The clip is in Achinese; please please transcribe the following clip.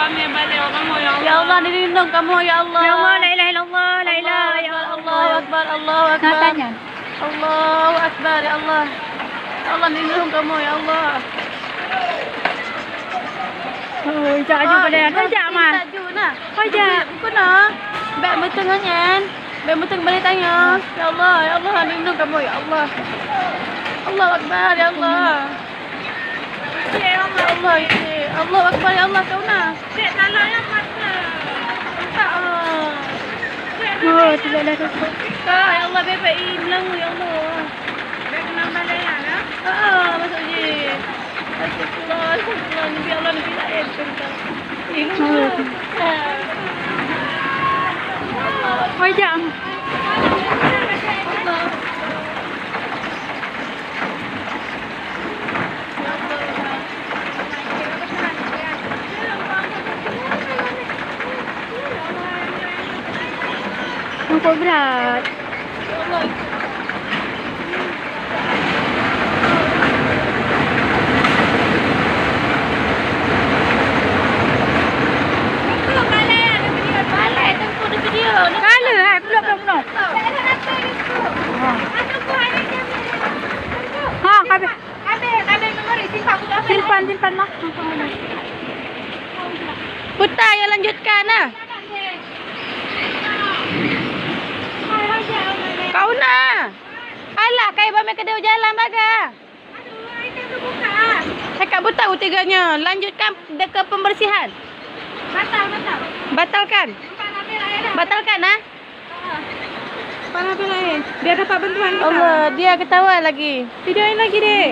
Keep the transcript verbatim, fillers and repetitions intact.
Ya Allah, lindungi kamoe, ya Allah. Ya Allah, la ilaha illallah, la ilaha illallah. Allahu Akbar, Allahu Akbar, Allahu Akbar. Allahu Akbar, ya Allah. Ya Allah, lindungi kamoe, ya Allah. Oh, jak aju boleh. Kau jak, Ma. Kau jak. Bukan, ah. Bèk meuteung nyan. Bèk meuteung balik tanyoe. Ya Allah, ya Allah, lindungi kamoe, ya Allah. Allahu Akbar, ya Allah. Ya Allah, ya Allah. Allahu Akbar, ya Allah, kau na. Cek, salah ya, mata. Tak, ah. Oh, tidak ada. Ah, ya Allah, bèk, bèk, ih, meulangui, ya Allah. Bèk, kenapa dia, ya? Ah, masuk je. Astagfirullah, astagfirullah. Nabi Allah, Nabi laén, tentang. Ih, oh. Wajah. Nampak berat. Kala, hai, peluk, peluk, peluk. Ha, ka habéh. Simpan, simpan, Ma. Puta, ya, lanjutkan, nah. Kau na. Alah, kai ba mé keudéh jalan baga. Cakap beutôi tiga nyoe, lanjutkan dekat pembersihan. Batal, batal. Batalkan. Batalkan, ah. Panas, panas, eh. Biar dapat bantuan kita. Allah, dia ketawa lagi. Videoin lagi, Dek.